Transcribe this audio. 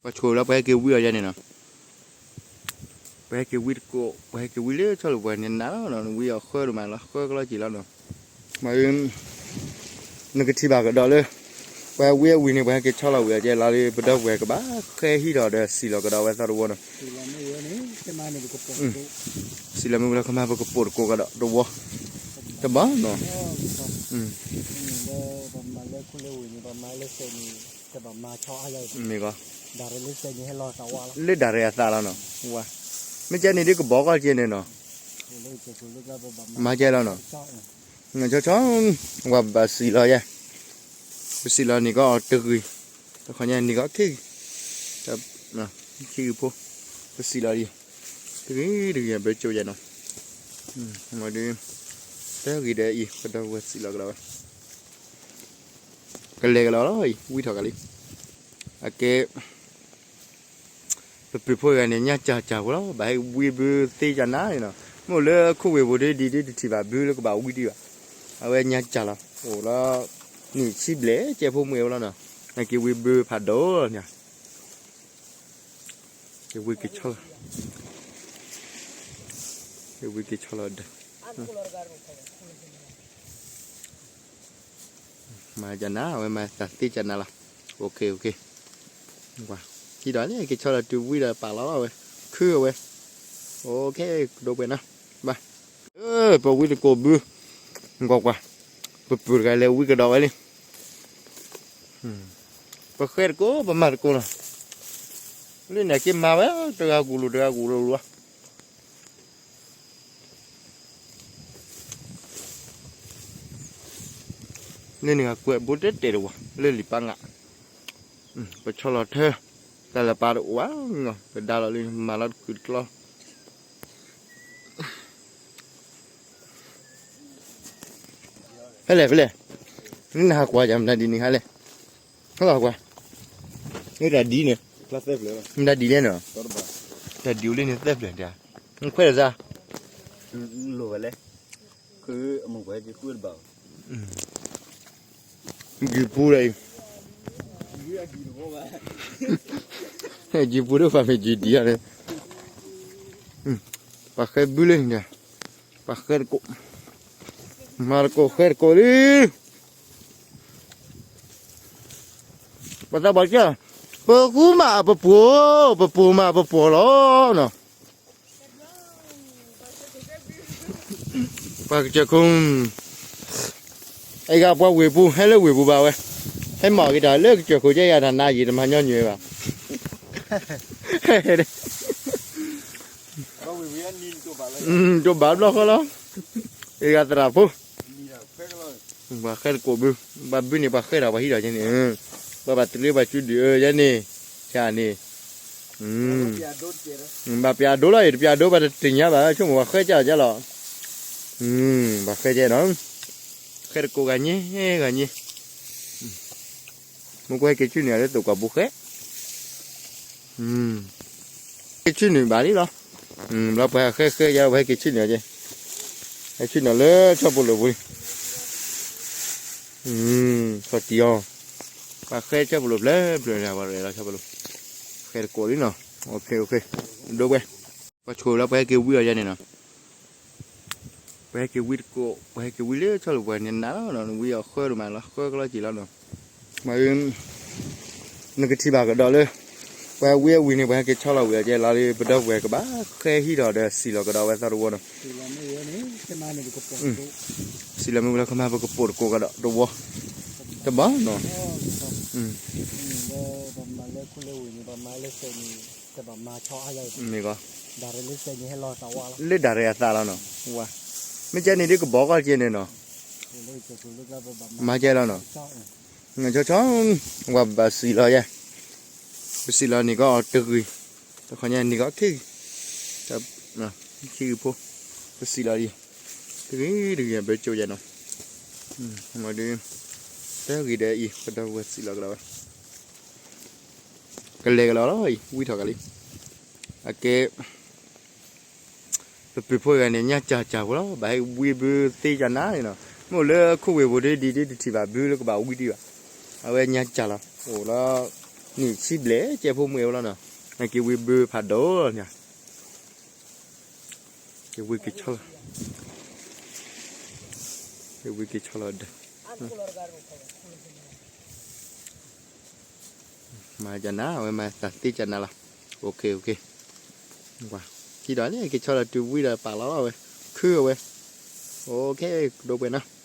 ပှၤဆိလၢပှၤဟဲက့ၤဝံအီၤယဲန့ၣ်နီၤ, ပှၤဟဲက့ၤဝံတကိး ပှၤဟဲက့ၤဝံလၢဆီလၢပှၤန့ၣ်နးလီၤနီၤ, ဝံအီၤဃၢဒိၣ်မးလီၤ ဃၢကလီက့ၤလီၤနီၤ, မ့ၢ် နကထံၣ်ဘၣ်ကဒီးလၢ ပှၤဟဲဝံအဝံၤန့ၣ် ပှၤဟဲက့ၤဆီလီၤဝံၤအီၤကဲလီၤလၢ ပဒီပုၢ်ဝဲၢ်ကဘၣ်ဃဲဟံးထီၣ်ဒီးစံၣ်လီၤကဒီးဝဲသီတဝီနီၤ, စံၣ်လီၤမ့ၢ်ဝံၤလီၤကမၤပကပိာ်တကိးကဒီးတဝီ, တဘၣ်နီၤ, မ့ၢ်ဂီၤ, လၢဒၣ်ရဲၣ်အသးလီၤနီၤ, ဝါ, မ့ၢ်ကဲန့ၣ်ဒ်ကဘီကီၢ်ကဲန့ၣ်နီၤ, မၤကဲလီၤနီၤ, ဆီဆီ, ဝါဘၣ်စံၣ်လီၤယဲ, ပစံၣ်လီၤန့ၣ်ကီးအီၤတဂ့ၤ, တခီညါန့ၣ်ကီးခံဂ့ၤ, ခံဂ့ၤဖိ, ပစံၣ်လီၤဒ်, တဂ့ၤတဂ့ၤ ဘၢကၠိယဲနီၤ, မ့ၢ်ဒ်, တဂ့ၤဒီးအံၤ ပဒီပုၢ်ဝဲၢ်စံၣ်လီၤကဒီးဝဲ ကလဲၤကလီၤလီၤအံၤ ဝံထီၣ်ကလံ, အကဲ ပပုၢ်ဖိဂၤန့ၣ် ညါစၢ်စၢ်ဖိလီၤ, ဘၣ်ဟဲဝံဘုသ့ကနၤန့ၣ်နီၤ, မ့ၢ်အိၣ်လၢခိၣ်ဝ့ၢ်ပူၤဒ်ဒ်တထံၣ်ဘၣ်ဘုလၢကဘၣ်ဝံဒံးဘၣ်, အဝဲညါစၢ်လီၤ, အိၣ်လီၤ, နံၣ်ဆံဘျဲၣ်ကဲဖိမုၣ်ဝဲလီၤနီၤ, နက့ၤဝံဘုဖးဒိၣ်လီၤညါ, က့ၤဝံက့ၤဆီလီၤ က့ၤဝံက့ၤဆီလီၤဒီး, မၤကနၤ အဝဲမၤသးသ့ကနၤလီၤ, ခံဒီးန့ၣ် က့ၤဆီလီၤတုၤဝံဒီးပာ်လီၤလီၤဝဲ, ခုအဝဲ, ကဒိပှဲၤနီၤ, ဘၣ်, ပဝံတကိးဘု, ကွၢ်ကွၢ်, ပပုၢ်တဂၤလဲၤဝံကဒီးဝဲလံ, ပဃဲတကိး ပမၤတကိးနီၤ, လၢန့ၣ်က့ၤမၤဝဲ တဂၤကူၣ်လိာ် တဂၤကူၣ်လိာ်လီၤ လၢန့ၣ်ကွဲးဘိတဲတဲတဝၤ လၢလံာ်ပၢ်ငါ, ပဆီလီၤထၢ, တၢ်လၢပၢ်တအိၣ်ဘၣ်, ပဒါလီၤလၢမၤလီၤတကုာ်တကျီ, ဖဲလဲၣ် ဖဲလဲၣ်, နဟးကွၢ်ယၤမတၤဒ်န့ၣ်ဟါလဲၣ်, ဟဲလီၤကွၢ်, မတၤဒ်န့ၣ်, မတၤဒ်လဲၣ်နီၤ, တၢ်ဒ်အိၣ်လၢန့ၣ်သၢဖျၢၣ်တၢ်, နခွဲးဒီးသး လိၣ်ဝဲလဲၣ်, ခုအမုၢ်ပှဲၤက့ၤဃုတဘၣ်, ဂံၢ်ပူၤဒီးအံၤ, ဂံၢ်ပူၤဒီးပှၤမ့ၢ်ဂံၢ်ဒံးဧါန့ၣ်, ပှၤဃဲဘုလၢန့ၣ်, ပှၤဃဲတကိး, မၤတကိးဃဲတကိးလံ, ပှၤသးပှၢ်ကၢ်, ပဃုမၤအပပှိၤ, ပပှိၤမၤပပှိၤလီၤနီၤ ပှၤကစၢၢ်ခိၣ်, အဂၤပှၤဝ့ၢ်ပူၤ ဟဲလၢဝ့ၢ်ပူၤဘၣ်ဝဲ, ဟဲမၤက့ၤတၢ်လၢကစၢၢ်ခိၣ်ကဲယၤတၢ်နါယံာ်တမၤညီနုၢ်ဘၣ်, တိၢ်ဘၣ်ဘျီဃီလီၤ, အဂၤသရၣ်ဖိ ပှၤဃဲတကိးဘု, ပှၤဘုန့ၣ် ပှၤဃဲတၢ်ပှၤဟံးထီၣ်ယဲန့ၣ်, ပှၤဘၣ်တရံးပှၤစုဒုးအၢယဲန့ၣ်, ယန့ၣ်, ဘၣ်ပျးဒိလီၤအံၤ တပျးဒိ ပှၤတသ့ၣ်ညါဘၣ် ဆိကမိၣ်ပှၤဃဲကၢ်ကၢ်လီၤ, ပှၤဃဲကဲနီၤ, ဃဲတကိးဂၤညါ, ဂၤညါ, မ့ၢ်ကွၢ်ဟဲက့ၤဆူန့ၣ်လၢသိးကွၢ်ဘိဃဲ က့ၤဆူနုာ်ဘၣ်လံလီၤ, ဘျီပှၤဟဲဃဲဃဲယါ ပှၤဟဲက့ၤဆူနုာ်က့, ဟဲဆူနုာ်လၢဆီဖိလိာ်ပူၤလံ, ခီၣ်တံၢ်အီၤ, ပှၤဃဲဆီဖိလိာ်ဖျၢၣ်ဖျၢၣ်န့ၣ် ပှၤရဲၣ်လီၤဆီဖိလိာ်, ဃဲတကိးလံနီၤ, ဒိဝဲ, ပှၤဆိလၢပှၤဟဲက့ၤဝံအီၤယါန့ၣ်နီၤ ပှၤဟဲက့ၤဝံတကိး ပှၤဟဲက့ၤဝံလၢဆီလၢပှၤန့ၣ်နးလီၤနီၤ နဝံအီၤဃၢဒိၣ်မးလီၤ ဃၢကလီက့ၤလီၤနီၤ, မ့ၢ် နကထံၣ်ဘၣ်ကဒီးလၢ ပှၤဝံအဝံၤန့ၣ် ပှၤဟဲက့ၤဆီလီၤဝံၤအီၤကဲလီၤလၢ ပဒီပုၢ်ဝဲၢ်ကဘၣ်ဃဲဟံးထီၣ်ဒီးစံၣ်လီၤကဒီးဝဲသီတဝီနီၤ, စံၣ်လီၤမ့ၢ်ဝံၤလီၤကမၤပကပိာ်တကိးကဒီးတဝီ, တဘၣ်နီၤ, မ့ၢ်ဂီၤ, လၢဒၣ်ရဲၣ်အသးလီၤနီၤ, ဝါ, မ့ၢ်ကဲန့ၣ်ဒ်ကဘီကီၢ်ကဲန့ၣ်နီၤ, မၤကဲလီၤနီၤ, ဆီဆီ, ဝါဘၣ်စံၣ်လီၤယဲ, ပစံၣ်လီၤန့ၢ်ကီးအီၤတဂ့ၤ, တခီညါန့ၢ်ကီးခံဂ့ၤ, ခံဂ့ၤဖိ, ပစံၣ်လီၤဒ်, တဂ့ၤတဂ့ၤ ဘၢကၠိယဲနီၤ, မ့ၢ်ဒ်, တဂ့ၤဒီးအံၤ ပဒီပုၢ်ဝဲၢ်စံၣ်လီၤကဒီးဝဲ ကလဲၤကလီၤလီၤအံၤ ဝံထီၣ်ကလံ, အကဲ ပပုၢ်ဖိဂၤန့ၣ် ညါစၢ်စၢ်ဖိလီၤ, ဘၣ်ဟဲဝံဘုသ့ကနၤန့ၣ်နီၤ, မ့ၢ်အိၣ်လၢခိၣ်ဝ့ၢ်ပူၤဒ်ဒ်တထံၣ်ဘၣ်ဘုလၢကဘၣ်ဝံဒံးဘၣ်, အဝဲညါစၢ်လီၤ, အိၣ်လီၤ, နံၣ်ဆံဘျဲၣ် ကဲဖိမုၣ်ဝဲလီၤနီၤ, နက့ၤဝံဘုဖးဒိၣ်လီၤ, က့ၤဝံက့ၤဆီလီၤ, က့ၤဝံက့ၤဆီလီၤဒီး, မၤကနၤ အဝဲမၤသးသ့ကနၤလီၤ, ခံဒီးန့ၣ် က့ၤဆီလီၤတုၤဝံဒီးပာ်လီၤလီၤဝဲ, ခုအဝဲ, ကဒိပှဲၤနီၤ,